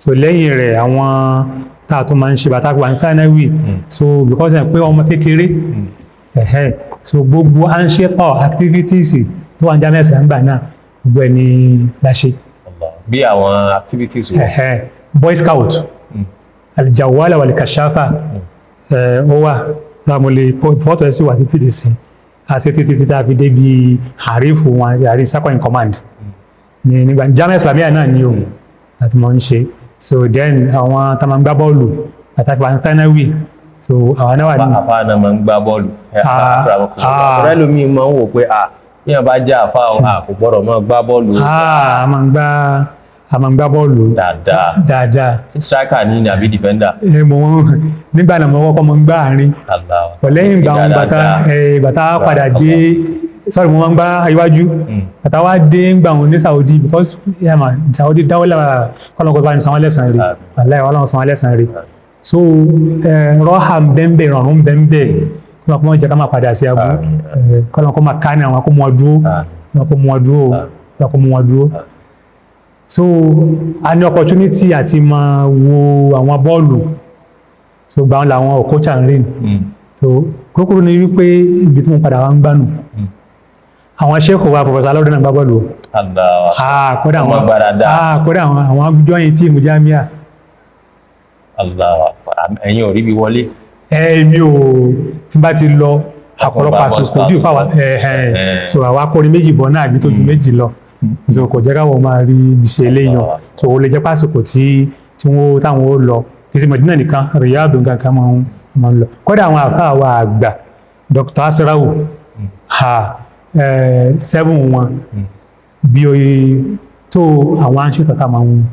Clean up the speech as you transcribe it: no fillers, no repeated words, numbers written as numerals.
So lẹ́yìn rẹ̀, àwọn tá a tún máa ń ṣe bàtà wà ní thanawi. So because ẹ̀ pé ọmọ kékeré ẹ̀hẹ́, so gbogbo à ń ṣe pọ̀ activities tó wà ní Jamiu Islamiyya ńgbà náà, gbogbo ẹ̀ ní la ṣe. Allah. Bí àwọn activities wo? Ẹ̀hẹ́, Boy Scout, alijawala walikashafa, ẹ̀ ó wà lámúlẹ̀, fọ́tò ẹ̀ sì wà títí dì sí àti títí títí a fi débi àrífù wọn, àrí second in command ní nígbà Jamiu Islamiyya náà ni o láti mọ̀ ń ṣe. So then àwọn tá a máa ń gbá bọ́ọ̀lù àtàkùn àwọn thanawi, so àwọn náà wà ní. Àfa náà máa ń gbá bọ́ọ̀lù? Ah, ah. Ọ̀rẹ́ lómi máa ń wò pé à bí wọn bá jẹ́ àfa o, à kò gbọ́dọ̀ máa gbá bọ́ọ̀lù. Ah, a máa ń gbá bọ́ọ̀lù. Dáadáa? Dáadáa. Striker ní àbí defender? Ẹ mo nígbà náà, mo kọ́kọ́ mo ń gbá àárín. Allah. Lẹ́yìn ìgbà wọn, bàtà bàtà padà dé, sorry, mo máa ń gbá iwájú. Bàtà wá dé ńgbà wọn ní Saudi, because yeah, man, Saudi dáwọ́lá kọ́lọ́n kó bá ní san wọ́n lẹ́sàn-án rí. Wàláhì, Ọlọ́run san wọ́n lẹ́sàn-án rí. So rọ́hà ń bẹ́ńbẹ́, ìrọ̀rùn ń bẹ́ńbẹ́, kọ́lọ́n kó má jẹ́ ká máa padà sí abú. Kọ́lọ́n kó máa ká ní àwọn kó mú ọ dúró, kọ́lọ́n kó mú ọ dúró, kọ́lọ́n kó mú ọ dúró. So a ní opportunity àti máa wo àwọn bọ́ọ̀lù. So gbà wọn làwọn Okocha ń rìn. So kókóró ni wípé ibi tí mo padà wá ń gbánu, àwọn sheikh wa, Professor Alọ́dún náà gbá bọ́ọ̀lù o. Allah. Ah, kódà Wọ́n àwọn gbá dáadáa. Ah, kódà àwọn join team Jamia. Allah. Ẹ̀yin ò rí bí wọlé. Ẹ mi ò, tí n bá ti lọ àpọ̀lọpọ̀ bá àsìkò bọ́ọ̀lù bí ìpàwà ẹ so àwa kọrin méjì bọ̀ náà àbí tó ju méjì lọ, so kò jẹ́ káwọn máa rí ibi ṣe eléyàn. So ó lè jẹ́ pásìkò tí wọ́n táwọn ó lọ, kì í ṣe Mọ̀dínà nìkan, Riyadh nǹkan kan máa ń lọ. Kódà àwọn àfáà wa àgbà, Dr. Asrawu, ha seven wọn bí oye tó àwọn aṣètò tá máa ń